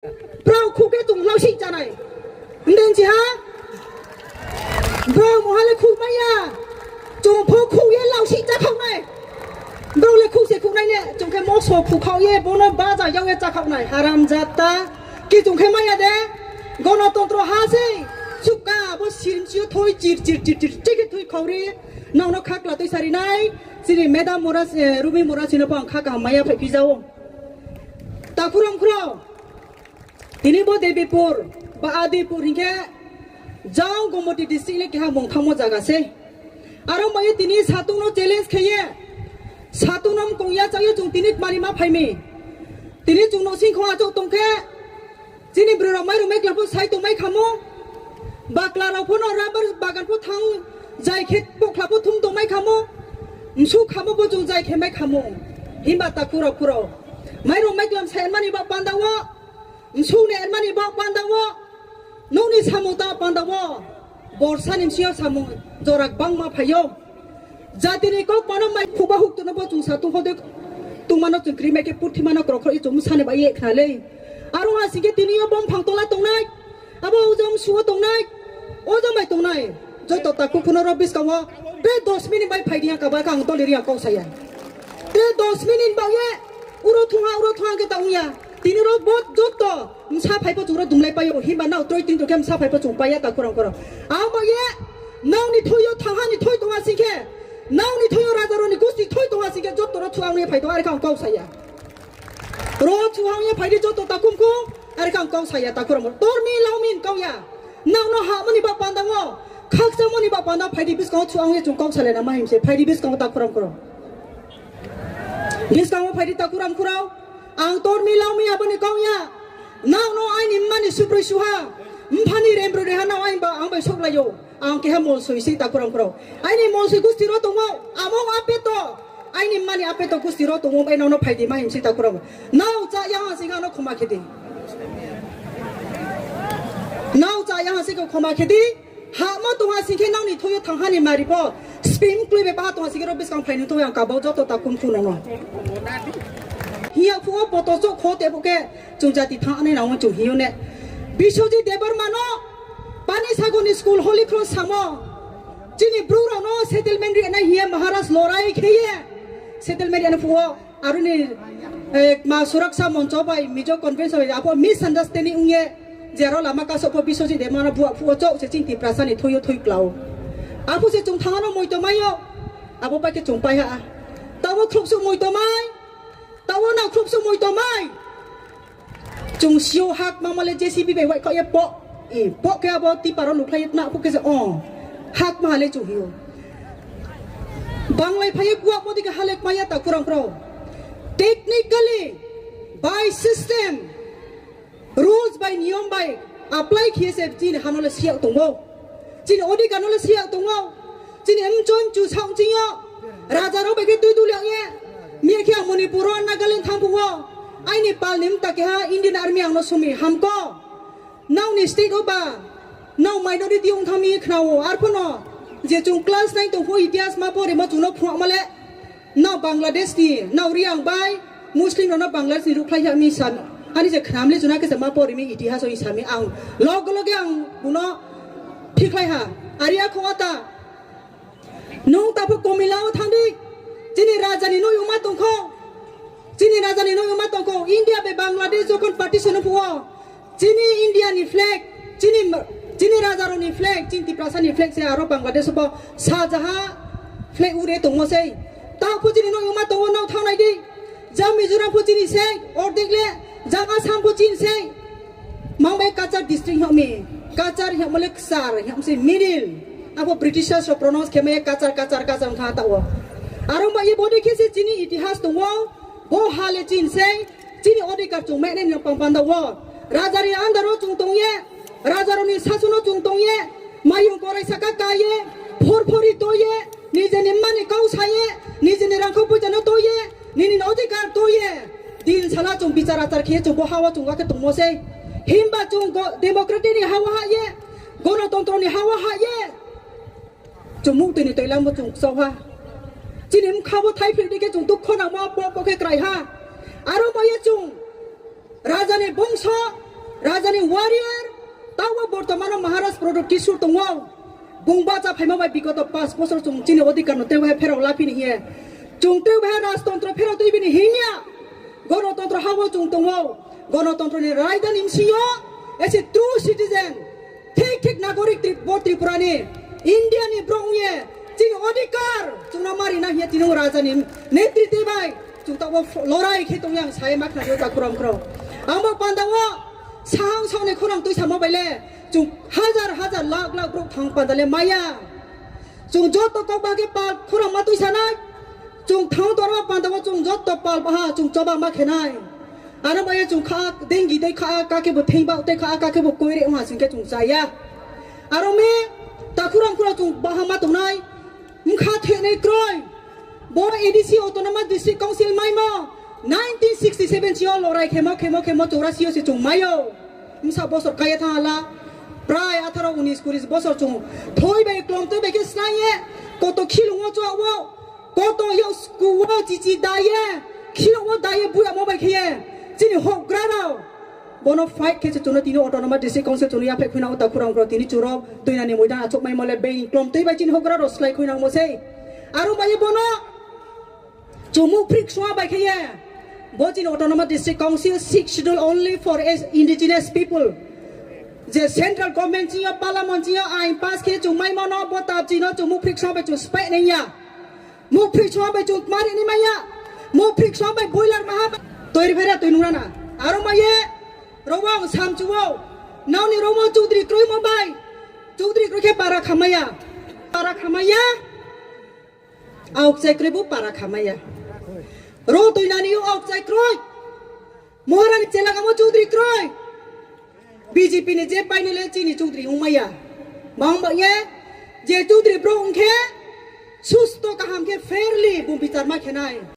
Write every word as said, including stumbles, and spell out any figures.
Bro khuk khe chung lausik chanai. Nden si ha? Bro mohale khuk maya. Chung pho khuk ye lausik chakhoknai. Bro le khuk se khuk nai ne. Chung khe moso khuk khau ye bono baja yau ye chakhoknai. Haram jata. Ki chung khe maya de. Gonotontro ha se. Sukka bo sirim sio thoi chir chir chir chir. Chikhe thoi khauri. Nong no khakla tui sari nai. Sini madam mora, eh, Rumi mora sino pang khaka maya phai pijao. Takuram khro. Tini bo Debipur ba Adipur hinkhe jang Gomoti district le keha mungthangmo jaga se. Aro mai tini satung no challenge kheye. Satung no mkong ya chayo chung tini mari ma phaimi. Tini chung no sing khong achok tongkhe. Chini bwrwi rok mai rok mai kla pho sai tong mai khamo. Bakla rok pho no rubber bagan pho thang jai khe pokla pho thum tong mai khamo. Msu khamo bo chung jai khe mai khamo. Himba ta kuro kuro. Mai rok mai klam sai mani ba panda wo. Msukni ermani bok pandao, nokni samung ta pandao, borsani msio samung jora bangma phaio. Jatini kok pano mai khuba huktono bo chwng satung hode tungmano chwng kri mai khe puthimano krokhro i chwng sani bai ye khnale. Aro asike tini yo bom phang tola tongnai, abo ujom suo tongnai, ojom bai tongnai. Joto ta kukuno ro biskango, tei dos minute bai phai riya ka bai ka ang toli riya kok saya. Tei dos minute bai ye uro thungha, uro thungha ke ta ungya. Tini ro bot joto msa phai po chungra dumlai payo, himba nao troi tin tokhe msa phai po chung paya ta kurang kurang. Ang bai ye nao ni thoyo thangha ni thoi tonga singkhe, nao ni thoyo raja roni gusti thoi tonga singkhe joto ro thuang ye phai tonga ari ka ang kok saya. Ro chuhang ye phaidi joto takum kum, ari kang kau saya takuram tor mi lau min kau ya. Nang no ha mani ba pandang wo, khaksa mani ba pandang phaidi bis kau chuhang ye chung kau sale na mahim se phaidi bis kau takuram kuro. Bis kau phaidi takuram kuro, ang tor mi lau mi abani kau ya. Nang no aini mani suproi suha, mphani rembro reha nang aini ba ang bai sok layo. Ang keha mol soi sei takurang kurang. Aini mol soi gusti ro tongo, among apeto. Aini mani apeto gusti ro tongo, bai nang no phaidi ma him sei takurang. Nao cha yang ha sei ano khoma khedi. Nao cha yang ha sei khoma khedi. Ha mo tong ha sing khe nang ni thoyo thang ha ni mari po. Spin klui be ba tong ha sing khe ro biskang phai ni tong yang kabau joto takum kuno no. Hiya phuo poto chok kho te bo khe chung jati thang ani nang chung hiyo ne. Biswajit Debbarma no Pani Sagoni school Holy Cross samo. Chini bru rok no settlement ri na hiya Maharaj lorai kheye. Settlement ri na phuo aruni, eh, ma suraksa moncho bai Mizo conference bai apo misunderstanding ungye. Jero lama kaso po Biswajit Debbarma no bua phuo chok se ching Tiprasa ni thoyo thoi klao. Apo se chung thang ano moi to mayo. Abo bai khe chung pai ha. Tabo khrup su moi to mai. Tabo na khrup su moi to mai. Chung sio hak mama le J C B bai wai kha ye po. E po khe abo tiparo lukhlai na po khe se o. Hak ma le chung hiyo. Banglai phai kuak modi khe halek maya ta kurang kro. Technically, by system, rules by niyom by apply khiye se chini hano le siyak tongo. Chini odhikar no le siyak tongo. Chini mchom chu saung chingo. Raja rok bai khe tui dul yang ye. Miya khe ang Manipur o Nagaland thang phuo. Aini pal ni mta keha Indian Army ang no sumi hamko. Nang ni state o ba. Nang minority ong thang mi khnao. Arphuno je chung class nine tong phuo itihas ma pore ma chung no phunuk ma le. Nao Bangladesh ni, nao Riang bai Muslim rok no Bangladesh ni rukhlai ya mi sami. Ani je khnam le juna khe se ma pori mi itihas o sami ang. Log log ang buno thikhlai ha. Ari a khong ata. Nung tapo Komila o thangdi. Chini raja ni noi uma tongkho. Chini raja ni noi uma tongkho. India be Bangladesh jokon partition o phuo. Chini India ni flag, chini, chini raja rok ni flag, chini Tiprasa ni flag se aro Bangladesh bo sajaha flag ure tongmo sei. Ta phu chini no ma tongo nao thang nai di. Jang Mizoram phu chini sei, ordek le, jang Assam phu chini sei. Mang bai Cachar district hok mi, Cachar hok mole ksar hok se middle. Abo British rok pronounce khe mai Cachar, Cachar, Cachar wngkha ta o. Aro ba ye bodi khe se chini itihas tongo, bo ha le chini sei. Chini odhikar chung mene ni pang panda wo. Raja ni andaro chung tong ye. Raja rok ni sasono chung tong ye. Mayung korai saka ka ye. Phor phori to ye. Nije ni mani kau sa ye. Nije ni rangkho puja no to ye. Nini odhikar to ye. Din sala chung bichar achar khe chung bo hawa chung ga khe tongmo sei. Himba chung go-, democracy ni hawa ha ye. Gonotontro ni hawa ha ye. Chumung tini toilang bo chung kchao ha. Chini mkha bo thai phil dikhe chung dukho nangma pok pok khe krai ha. Aro bo ye chung raja ni bongso Warrior, tawa bortomano Maharaj Pradyot Kishore tongo. Bung bacha phaima bai bigoto pas bosor chwng chini odhikar no tei bai pherok lapini hiye. Chwng tei bai rajtontro phero tei bini himya. Gonotontro hawo chwng tongo. Gonotontro ni raidani msio, as a true citizen, thik thik nagorik Trip-, bo Tripura ni, India ni bro ye, chini odhikar, chwngno mari na hiye tini raja ni netritwi bai. Chwng tabok lorai khe tongya ang sai ma khna ta khurang khurang. Ang bo panda o sahang song ni khurang twi samo bai le. Chwng hajar hajar lakh lakh borok thang panda le maya. Chwng joto kok ba khe pal khurang ma twi sanai. Chwng thang tor ma panda o chwng joto pal baha chwng choba ma khenai. Aro maya chwng kha dengi dei kha ka khe bo theng ba tei kha ka khe bo koi re wng ha sing khe chwng chaya. Aro me ta khurang khurang chwng baha ma tongnai. Wngkha theknai kroi. Bo A D C Autonomous District Council maimo nineteen sixty seven sio lorai khemo khemo khemo chorasi o se chwng maio. Msa bosor kaya thang ala. Prai atharo unis kuris bosor chwng. Thoi bai klom twi bai khe snai ye. Koto khilungo chwa wo. Koto yo sku wo chichi da ye. Khilungo da ye buya mo bai khe ye. Chini hok gra rao. Bono fight khe se chwngno tini Autonomous District Council chwngno yaphai khwina o ta khurang khurang tini chwrok tuinani moidan achuk mai mole being klom twi bai chini hok gra rao slai khwina mo sei. Aro bai bono chumuk phrik swa bai khe ye. Bo chini Autonomous District Council six schedule only for as indigenous people. Je central government chini yo parliament chini yo ain pass khe chwng mai mano bo ta chini chumuk phrik swa bai chwng spek nai ya. Muk phrik song bai chwng mari ni maya. Muk phrik song bai boiler maha. Toiri phera toi nuna na. Aro maye. Rowang samchuo. Nauni romo chudri kroi mo bai. Chudri kroi khe para khamaya. Para khamaya. Auk chai kroi bo para khamaya. Ro toi nani yo auk chai kroi. Moharani chelagamo chudri kroi. B J P ni je painile chini chudri wngmaya. Bang ba ye je chudri bro wngkhe susto kaham khe fairly bo bichar ma khenai.